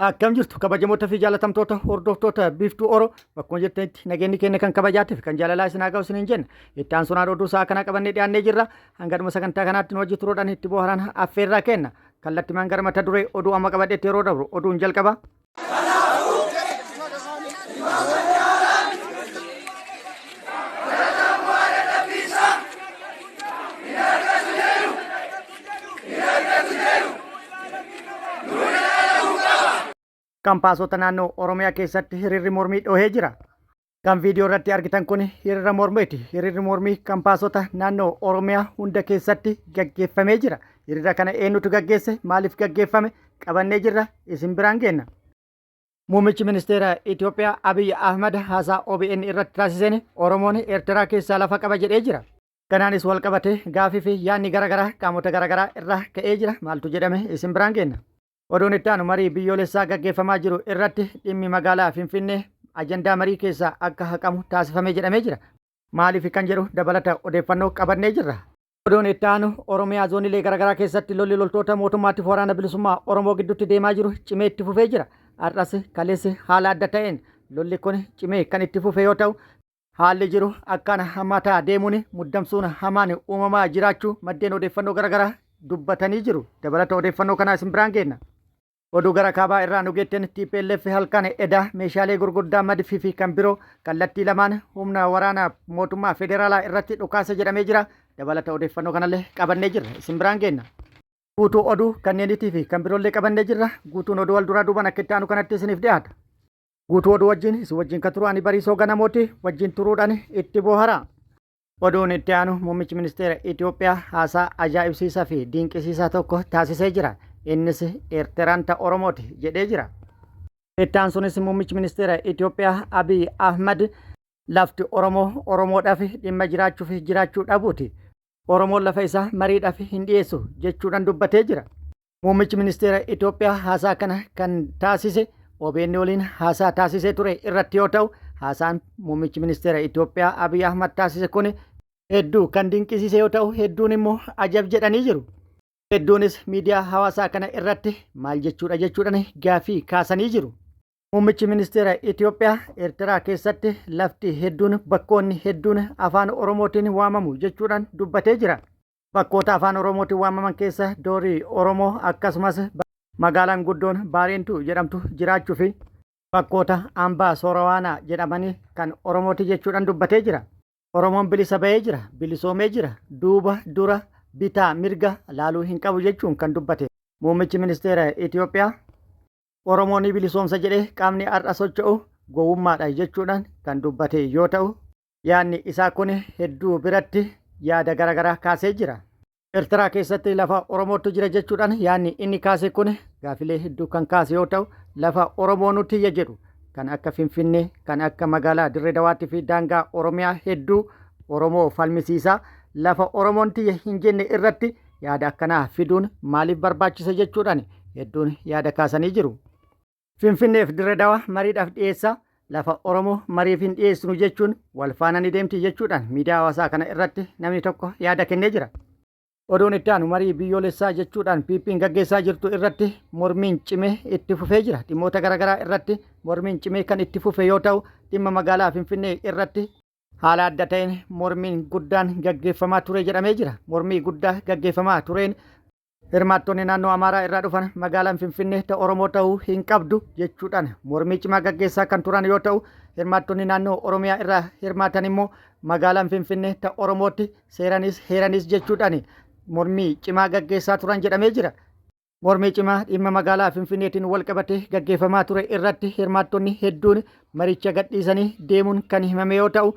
Akkam jirtu kabajamoota fi jaalatamtoota hordoftoota Biiftuu Oro bakkuma jirtanitti nageenyi keenya kan kabajaatiif kan jaalalaa isin haa ga'u isiniin jenna. Itti aansuun oduu sa'a kana qabannee dhiyaannee jirra. Hanga dhuma sagantaa kanaatti nu wajji turuudhaan itti bohaaraan affeerraa kenna. Kallattimaan gara mata duree oduu amma qabadheetti yeroo dabru oduun jalqaba. Kampaasota naannoo Oromiyaa keessatti hiriirri mormii dhohee jira. Kan viidiyoo irratti argitan kun hiriira mormiiti. Hiriirri mormii kampaasota naannoo Oromiyaa hunda keessatti gaggeeffamee jira. Hiriira kana eenyutu gaggeesse? Maaliif gaggeeffame? Qabannee jirra. Isin biraan geenna. Muummichi ministeera Itoophiyaa Abiy Ahmad haasaa OBN irratti taasiseen Oromoon Eertiraa keessaa lafa qaba jedhee jira. Kanaanis wal qabatee gaafii fi yaadni garaagaraa qaamota garaagaraa irraa ka'ee jira. Maaltu jedhame isin biraan geenna. Oduun itti aanu marii biyyoolessaa gaggeeffamaa jiru irratti dhimmi magaalaa Finfinnee ajandaa marii keessaa akka haqamu taasifame jedhamee jira. Maaliif kan jedhu dabalata odeeffannoo qabannee jirra. Oduun itti aanu Oromiyaa zoonilee garaagaraa keessatti lolli loltoota mootummaatiif waraana bilisummaa Oromoo gidduutti deemaa jiru cimee itti fufee jira. Har'as kaleessi haala adda ta'een lolli kun cimee kan itti fufe yoo ta'u Haalli jiru akkaan hammaataa deemuun muddamsuun hamaan uumamaa jiraachuu maddeen odeeffannoo garaagaraa dubbatanii jiru. Dabalata odeeffannoo kanaa isin biraan geenna. Oduu gara kaabaa irraa nu geetteen TPLF halkan edaa meeshaalee gurguddaa madfii fi kan biroo kallattii lamaan humna waraana mootummaa federaalaa irratti dhukaase jedhamee jira. Dabalata odeeffannoo kanallee qabannee jirra. Isin biraan geenna. Guutuu oduu kanneenitii fi kan biroollee qabannee jirra. Guutuun oduu wal duraa duubaan akka itti aanu kanatti isiniif dhiyaata. Guutuu oduu wajjin isin wajjin kan turu ani Bariisoo Ganamooti wajjin turuudhaan itti boohara. Oduun itti aanu muummichi ministeera Itoophiyaa haasaa ajaa'ibsiisaa fi dinqisiisaa tokko taasisee jira. Innis Eertiraan ta Oromooti jedhee jira. Itti aansuunis muummichi ministeera Itoophiyaa Abiy Ahmad lafti Oromoo Oromoodhaaf dhimma jiraachuu fi jiraachuu dhabuuti. Oromoon lafa isaa mariidhaaf hin dhiyeessu jechuudhaan dubbatee jira. Muummichi ministeera Itoophiyaa haasaa kana kan taasise OBN waliin haasaa taasisee ture irratti yoo ta'u, haasaan muummichi ministeera Itoophiyaa Abiy Ahmad taasise kun hedduu kan dinqisiise yoo ta'u, hedduun immoo ajab jedhanii jiru. Hedduunis miidiyaa hawaasaa kana irratti maal jechuudha jechuudhaan gaaffii kaasanii jiru. Muummichi ministeera Itoophiyaa Eertiraa keessatti lafti hedduun bakkoonni hedduun afaan Oromootiin waamamu jechuudhaan dubbatee jira. Bakkoota Afaan Oromootiin waamaman keessa Doorii Oromoo akkasumas magaalaan guddoon Baareentuu jedhamtu jiraachuu fi bakkoota Ambaa Soorawaanaa jedhamanii kan Oromooti jechuudhaan dubbatee jira. Oromoon bilisa ba'ee jira, bilisoomee jira, duuba, dura, bitaa, mirga laaluu hin qabu jechuun kan dubbate Muummichi Ministeera Itoophiyaa, Oromoo ni bilisoomsa jedhee qaamni har'a socho'u gowwummaadha jechuudhaan kan dubbate yoo ta'u, Yaadni isaa kun hedduu biratti yaada garaagaraa kaasee jira. Ertiraa keessatti lafa Oromootu jira jechuudhaan yaadni inni kaase kun gaafilee hedduu kan kaase yoo ta'u, lafa Oromoo nuti jedhu kan akka Finfinnee, kan akka magaalaa Dirree Dawaatti fi daangaa Oromiyaa hedduu Oromoo falmisiisaa lafa Oromoon tiyya hin jenne irratti yaada akkanaa fiduun maaliif barbaachise jechuudhaan hedduun yaada kaasanii jiru. Finfinneef Dirre Dawaa mariidhaaf dhiyeessaa, lafa Oromoo mariif hin dhiyeessinu jechuun wal faana ni deemti jechuudhaan miidiyaa hawaasaa kana irratti namni tokko yaada kennee jira. Oduun itti aanu marii biyyoolessaa jechuudhaan PPn gaggeessaa jirtu irratti mormiin cimee itti fufee jira. Dhimmoota garaagaraa irratti mormiin cimee kan itti fufe yoo ta'u, dhimma magaalaa Finfinnee irratti haala adda ta'een mormiin guddaan gaggeeffamaa ture jedhamee jira. Mormii guddaa gaggeeffamaa tureen Hirmaattonni naannoo Amaaraa irraa dhufan magaalaan Finfinnee ta Oromoo ta'uu hin qabdu jechuudhaan mormii cimaa gaggeessaa kan turan yoo ta'u, hirmaattonni naannoo Oromiyaa irraa hirmaatan immoo magaalaan Finfinnee ta Oromootti seeranis heeranis jechuudhaan mormii cimaa gaggeessaa turan jedhamee jira. Mormii cimaa dhimma magaalaa Finfinneetiin walqabatee gaggeeffamaa ture irratti hirmaattonni hedduun maricha gadhiisanii deemuun kan himame yoo ta'u,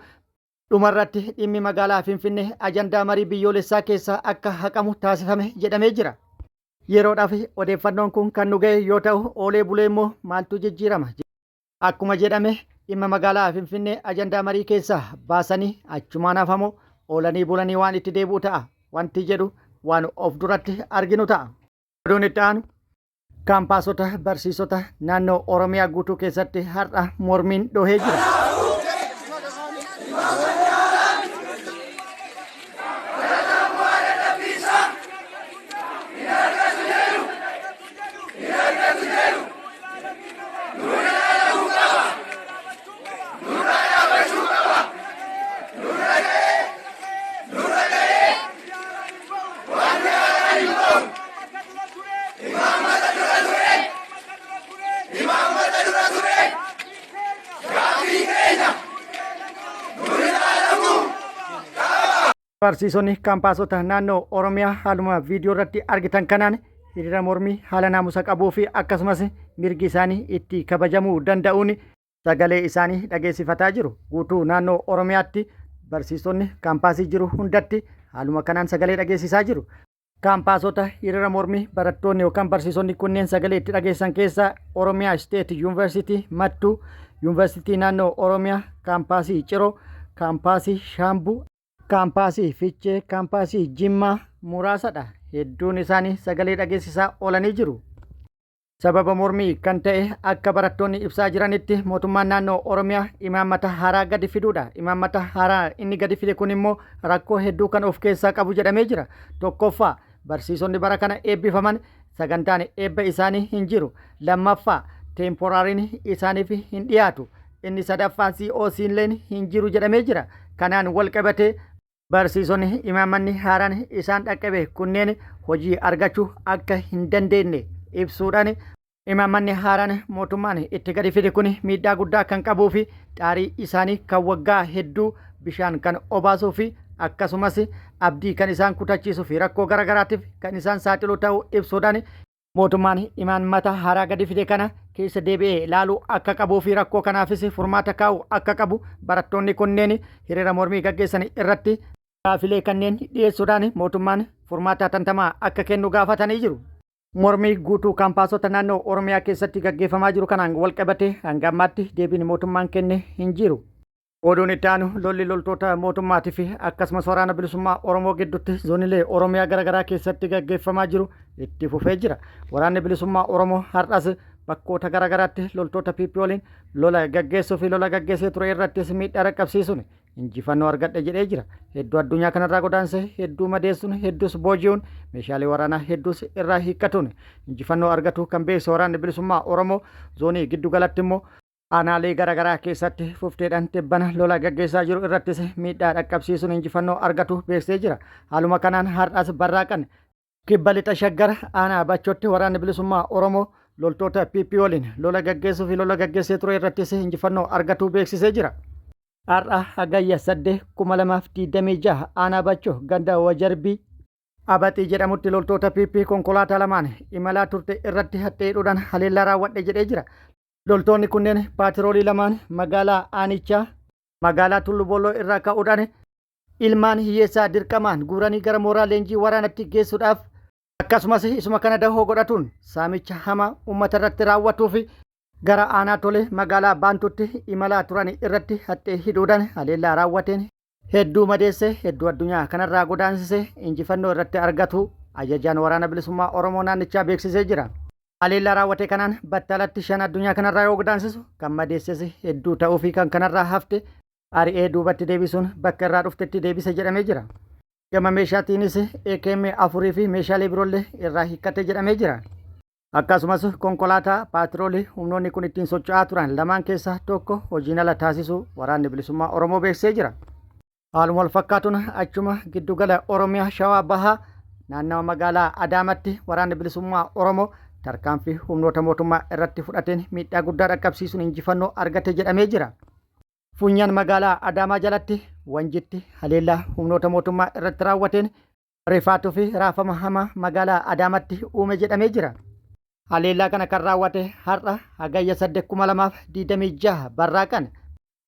Dhumarratti dhimmi magaalaa Finfinnee ajandaa marii biyyoolessaa keessaa akka haqamu taasifame jedhamee jira. Yeroodhaaf odeeffannoon kun kan nu ga'e yoo ta'u, oolee bulee immoo maaltu jijjiirama? Akkuma jedhame dhimma magaalaa Finfinnee ajandaa marii keessaa baasanii achumaan hafamoo oolanii bulanii waan itti deebi'u ta'a wanti jedhu waan of duratti arginu ta'a. Oduun itti aanu Kaampaasota barsiisota naannoo Oromiyaa guutuu keessatti har'a mormiin dhohee jira. Barsiisonni kaampaasota naannoo Oromiyaa haaluma viidiyoo irratti argitan kanaan hiriira mormii haala naamusa qabuu fi akkasumas mirgi isaanii itti kabajamuu danda'uun sagalee isaanii dhageessifataa jiru. Guutuu naannoo Oromiyaatti barsiisonni kaampaasii jiru hundatti haaluma kanaan sagalee dhageessisaa jiru. Kaampaasota hiriira mormii barattoonni yookaan barsiisonni kunneen sagalee itti dhageessan keessaa Oromiyaa State Yuunivarsiitii Mattuu, Yuunivarsiitii Naannoo Oromiyaa Kaampaasii Ciroo, Kaampaasii Shaambuu, Kaampaasii Fichee, Kaampaasii Jimmaa muraasadha. Hedduun isaanii sagalee dhageessisaa oolanii jiru. Sababa mormii kan ta'e akka barattoonni ibsaa jiranitti mootummaan naannoo Oromiyaa imaammata haaraa gadi fiduudha. Imaammata haaraa inni gadi fide kun immoo rakkoo hedduu kan of keessaa qabu jedhamee jira. Tokkoffaa barsiisonni bara kana eebbifaman sagantaan eebba isaanii hin jiru. Lammaffaa teemporaariin isaaniif hin dhiyaatu. Inni sadaffaan COC illeen hin jiru jedhamee jira. Kanaan wal qabatee Barsiisonni imaammanni haaraan isaan dhaqqabe kunneen hojii argachuu akka hin dandeenye ibsuudhaan imaammanni haaraan mootummaan itti gadi fide kun miidhaa guddaa kan qabuu fi xaarii isaanii kan waggaa hedduu bishaan kan obaasuu fi akkasumas abdii kan isaan kutachiisuu fi rakkoo garaagaraatiif kan isaan saaxilu ta'uu ibsuudhaan Mootummaan imaammata haaraa gadi fide kana keessa deebi'ee ilaaluu akka qabuu fi rakkoo kanaafis furmaata kaa'uu akka qabu barattoonni kunneen hiriira mormii gaggeessan irratti gaafilee kanneen dhiyeessuudhaan mootummaan furmaata hatantamaa akka kennu gaafatanii jiru. Mormii guutuu kaampaasota naannoo Oromiyaa keessatti gaggeeffamaa jiru kanaan walqabatee hanga ammaatti deebiin mootummaan kenne hin jiru. Oduun itti aanu lolli loltoota mootummaatii fi akkasumas waraana bilisummaa Oromoo gidduutti zoonilee Oromiyaa garaagaraa keessatti gaggeeffamaa jiru itti fufee jira. Waraanni bilisummaa Oromoo har'as bakkoota garaagaraatti loltoota PP waliin lola gaggeessuu fi lola gaggeessee ture irrattis miidhaa dhaqqabsiisuun injifannoo argadhe jedhee jira. Hedduu addunyaa kanarraa godaanse, hedduu madeessuun, hedduus booji'uun, meeshaalee waraanaa hedduus irraa hiikkatuun injifannoo argatu kan beeksise waraanni bilisummaa Oromoo zoonii giddu galatti immoo Aanaalee garaagaraa keessatti fufteedhaan tibbana lola gaggeessaa jiru irrattis miidhaa dhaqqabsiisuun injifannoo argatu beeksisee jira. Haaluma kanaan har'as barraaqan Kibba Lixa Shaggar aanaa Bachootti waraanni bilisummaa Oromoo loltoota PP waliin lola gaggeessuu fi lola gaggeessee ture irrattis injifannoo argatu beeksisee jira. Har'a Hagayya 8, 2026 aanaa Bachoo ganda Wajarbii Abaxii jedhamutti loltoota PP konkolaataa lamaan imalaa turte irratti haxxee hidhuudhaan haleellaa raawwadhe jedhee jira. Loltoonni kunneen paatiroolii lamaan magaalaa aanichaa magaalaa Tullu Boolloo irraa ka'uudhaan ilmaan hiyyeessaa dirqamaan guuranii gara mooraa leenjii waraanatti geessuudhaaf akkasumas isuma kana dahoo godhatuun saamicha hamaa uummata irratti raawwatuu fi gara aanaa Tolee magaalaa Baantuutti imalaa turan irratti haxxee hidhuudhaan haleellaa raawwateen hedduu madeesse hedduu addunyaa kanarraa godaansise injifannoo irratti argatu ajajaan waraana bilisummaa Oromoo naannichaa beeksisee jira. Haleellaa raawwate kanaan battalatti 5 addunyaa kanarraa yoo godaansisu kan madeesses hedduu ta'uu fi kan kanarraa hafte ari'ee duubatti deebisuun bakka irraa dhuftetti deebise jedhamee jira. Gama meeshaatiinis AKM 4 fi meeshaalee biroollee irraa hiikkate jedhamee jira. Akkasumas konkolaataa paatiroolii humnoonni kun ittiin socho'aa turan lamaan keessaa tokko hojiin ala taasisuu Waraanni Bilisummaa Oromoo beeksisee jira. Haaluma wal fakkaatuun achuma giddugala Oromiyaa Shawaa Bahaa naannawa magaalaa Adaamatti waraanni bilisummaa Oromoo tarkaanfii humnoota mootummaa irratti fudhateen miidhaa guddaa dhaqqabsiisuun injifannoo argate jedhamee jira. Funyaan magaalaa Adaamaa jalatti Wanjitti haleellaa humnoota mootummaa irratti raawwateen rifaatuu fi raafama hamaa magaalaa Adaamatti uume jedhamee jira. Haleellaa kana kan raawwate har'a Hagayya 8 2026 barraaqan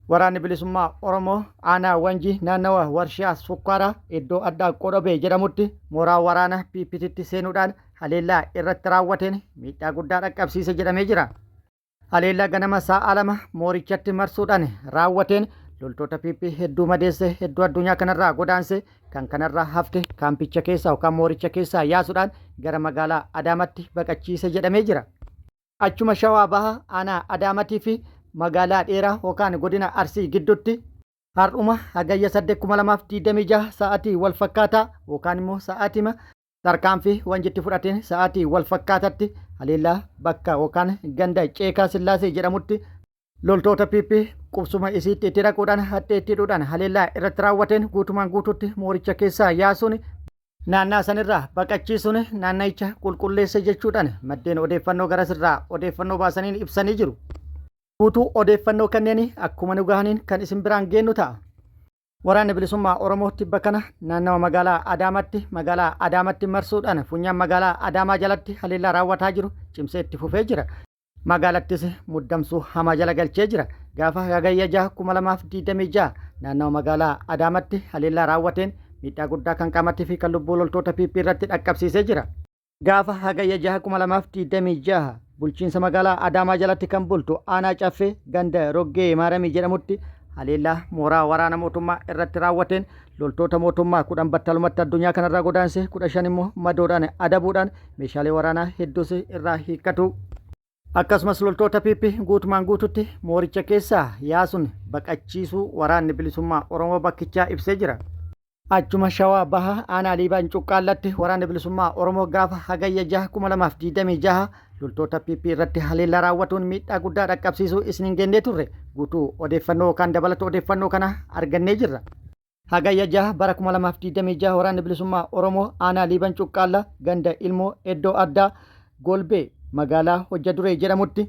Waraanni Bilisummaa Oromoo aanaa Wanjii naannawa warshaa sukkaaraa iddoo addaa Qodhobee jedhamutti mooraa waraana PPTtti seenuudhaan haleellaa irratti raawwateen miidhaa guddaa dhaqqabsiise jedhamee jira. Haleellaa ganama sa'a 2 moorichatti marsuudhaan raawwateen loltoota PP hedduu madeesse, hedduu addunyaa kanarraa godaanse, kan kanarraa hafte kaampicha keessaa yookaan mooricha keessaa yaasuudhaan gara magaalaa Adaamatti baqachiise jedhamee jira. Achuma Shawaa Bahaa aanaa Adaamatii fi magaalaa Dheeraa yookaan godina Arsii gidduutti har'uma Hagayya 8 2026 sa'aatii wal fakkaataa yookaan immoo sa'aatima tarkaanfii Wanjitti fudhateen sa'aatii wal fakkaatatti haleellaa bakka yookaan ganda Ceekaa Sillaasee jedhamutti loltoota PP qubsuma isiitti itti dhaquudhaan haxxee itti hidhuudhaan haleellaa irratti raawwateen guutumaan guutuutti mooricha keessaa yaasuun naannaa sanirraa baqachiisuun naanna'icha qulqulleesse jechuudhaan maddeen odeeffannoo garasirraa odeeffannoo baasaniin ibsanii jiru. Guutuu odeeffannoo kanneenii akkuma nu gahaniin kan isin biraan geennu ta'a. Waraanni Bilisummaa Oromoo tibba kana naannawa magaalaa Adaamaatti magaalaa Adaamatti marsuudhaan funyaan magaalaa Adaamaa jalatti haleellaa raawwataa jiru cimsee itti fufee jira. Magaalattis muddamsuu hamaa jala galchee jira. Gaafa Hagayya 6, 2026 naannawa magaalaa Adaamatti haleellaa raawwateen miidhaa guddaa kan qaamatti fi kan lubbuu loltoota PP irratti dhaqqabsiisee jira. Gaafa Hagayya 6, 2026 bulchiinsa magaalaa Adaamaa jalatti kan bultu aanaa Caffee ganda Roggee Maaramii jedhamutti haleellaa mooraa waraana mootummaa irratti raawwateen loltoota mootummaa 10 battalumatti addunyaa kanarraa godaanse 15 immoo madoodhaan adabuudhaan meeshaalee waraanaa hedduus irraa hiikkatu. Akkasumas loltoota PP guutumaan guututti mooricha keessaa yaasuun baqachiisuu waraanni bilisummaa Oromoo bakkichaa ibsee jira. Achuma Shawaa Baha Aanaa Liiban Cuqqaallatti Waraanni Bilisummaa Oromoo gaafa Hagayya 6, 2026 loltoota PP irratti haleellaa raawwatuun miidhaa guddaa dhaqqabsiisuu isiniin geennee turre. Guutuu odeeffannoo yookaan dabalata odeeffannoo kana argannee jirra. Hagayya 6 bara 2026 Waraanni Bilisummaa Oromoo Aanaa Liiban Cuqqaalla ganda Ilmoo Eddoo Addaa Golbee magaalaa Hojja Duree jedhamutti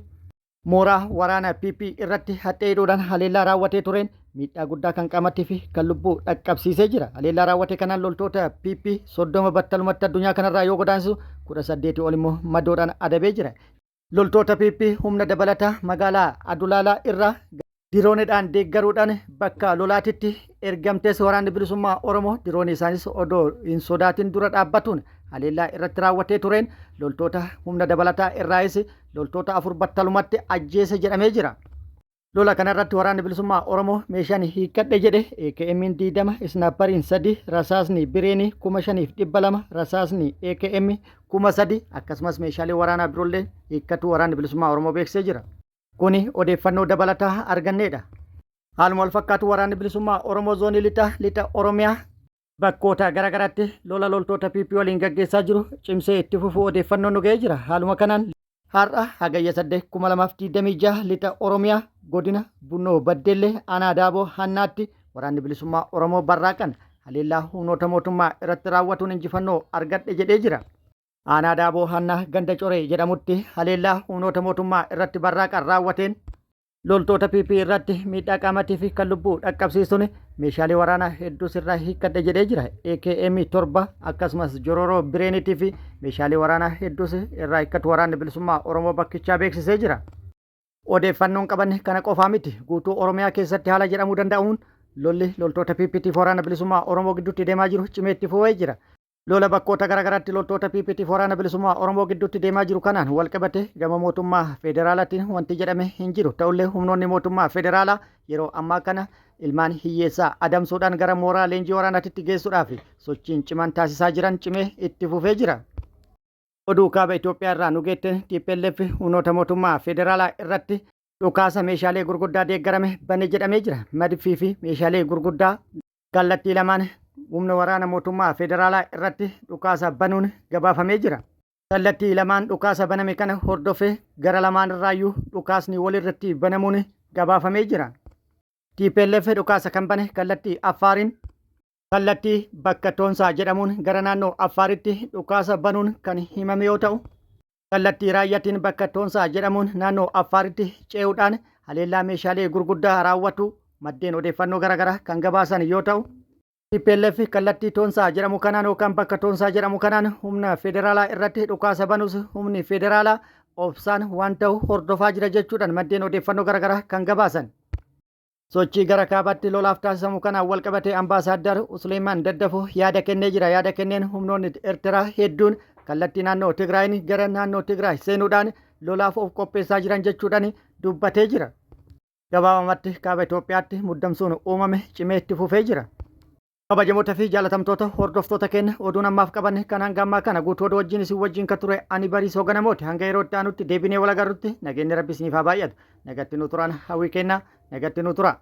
Mooraa waraana PP irratti haxxee hidhuudhaan haleellaa raawwatee tureen miidhaa guddaa kan qaamatti fi kan lubbuu dhaqqabsiisee jira. Haleellaa raawwate kanaan loltoota PP 30 battalumatti addunyaa kanarraa yoo godaansisu 18 ol immoo madoodhaan adabee jira. Loltoota PP humna dabalataa magaalaa Adulaalaa irraa Diroonidhaan deeggaruudhaan bakka lolaatitti ergamtes waraanni bilisummaa Oromoo diroonii isaanis odoo hin sodaatin dura dhaabbatuun haleellaa irratti raawwatee tureen loltoota humna dabalataa irraayis loltoota 4 battalumatti ajjeese jedhamee jira. Lola kana irratti waraanni bilisummaa Oromoo meeshaan hiikkadhe jedhe AKM'n 20, isnaappariin 3, rasaasni bireenii 5200, rasaasni AKM 3000 akkasumas meeshaalee waraanaa biroollee hiikkatuu waraanni bilisummaa Oromoo beeksisee jira. Kuni odeeffannoo dabalataa arganneedha. Haaluma wal fakkaatu waraanni bilisummaa Oromoo zoonii lixa lixa Oromiyaa bakkoota garaagaraatti lola loltoota PP waliin gaggeessaa jiru cimsee itti fufuu odeeffannoon nu ga'ee jira. Haaluma kanaan har'a Hagayya 8 2026 lixa Oromiyaa godina Bunnoo Baddellee aanaa Daaboo Hannaatti waraanni bilisummaa Oromoo barraaqan haleellaa humnoota mootummaa irratti raawwatuun injifannoo argadhe jedhee jira. Aanaa Daaboo Hannaa ganda Coree jedhamutti haleellaa humnoota mootummaa irratti barraaqan raawwateen loltoota PP irratti miidhaa qaamatii fi kan lubbuu dhaqqabsiisuun meeshaalee waraanaa hedduus irraa hiikkadhe jedhee jira. AKM 7 akkasumas jororoo bireenitii fi meeshaalee waraanaa hedduus irraa hiikkatu waraanni bilisummaa Oromoo bakkichaa beeksisee jira. Odeeffannoon qabanne kana qofaa miti. Guutuu Oromiyaa keessatti haala jedhamuu danda'uun lolli loltoota PP fi waraana bilisummaa Oromoo gidduutti deemaa jiru cimee itti fufee jira. Lola bakkoota garaagaraatti loltoota PPtiif Waraana Bilisummaa Oromoo gidduutti deemaa jiru kanaan walqabate gama mootummaa federaalaatiin wanti jedhame hin jiru. Ta'ullee humnoonni mootummaa federaalaa yeroo ammaa kana ilmaan hiyyeessaa adamsuudhaan gara mooraa leenjii waraanaatitti geessuudhaaf sochiin cimaan taasisaa jiran cimee itti fufee jira. Oduu kaaba Itoophiyaa irraa nu geetteen tplf humnoota mootummaa federaalaa irratti dhukaasa meeshaalee gurguddaa deeggarame bane jedhamee jira. Madfii fi meeshaalee gurguddaa Kallattii lamaan humna waraana mootummaa federaalaa irratti dhukaasa banuun gabaafamee jira. Kallattii lamaan dhukaasa baname kana hordofee gara lamaan irraayyuu dhukaasni walirratti banamuun gabaafamee jira. Tplf dhukaasa kan bane kallattii Affaariin kallattii bakka Toonsaa jedhamuun gara naannoo Affaaritti dhukaasa banuun kan himame yoo ta'u, Kallattii Raayyaatiin bakka Toonsaa jedhamuun naannoo Affaaritti ce'uudhaan haleellaa meeshaalee gurguddaa raawwatu maddeen odeeffannoo garaagaraa kan gabaasan yoo ta'u, tplf kallattii Toonsaa jedhamu kanaan yookaan bakka Toonsaa jedhamu kanaan humna federaalaa irratti dhukaasa banus humni federaalaa obsaan waan ta'u hordofaa jira jechuudhaan maddeen odeeffannoo garaagaraa kan gabaasan. Sochii gara kaabaatti lolaaf taasisamu kanaan walqabatee Ambaasaaddar Usleemaan Daddafoo yaada kennee jira. Yaada kenneen humnoonni Ertiraa hedduun kallattii naannoo Tigraayin gara naannoo Tigraay seenuudhaan lolaaf of qopheessaa jiran jechuudhaan dubbatee jira. Gabaabamatti kaaba Itoophiyaatti muddamsuun uumame cimee itti fufee jira. Kabajamoota fi jaalatamtoota hordoftoota keenya oduun ammaaf qabanne kan hanga ammaa kana guutuu oduu wajjin isin wajjin kan ture ani Bariisoo Ganamooti. Hanga yeroo itti aanutti deebinee wal agarrutti nageenyi rabbi isiniif haa baay'atu. Nagatti nu turaan hawwii kennaa nagatti nu tura.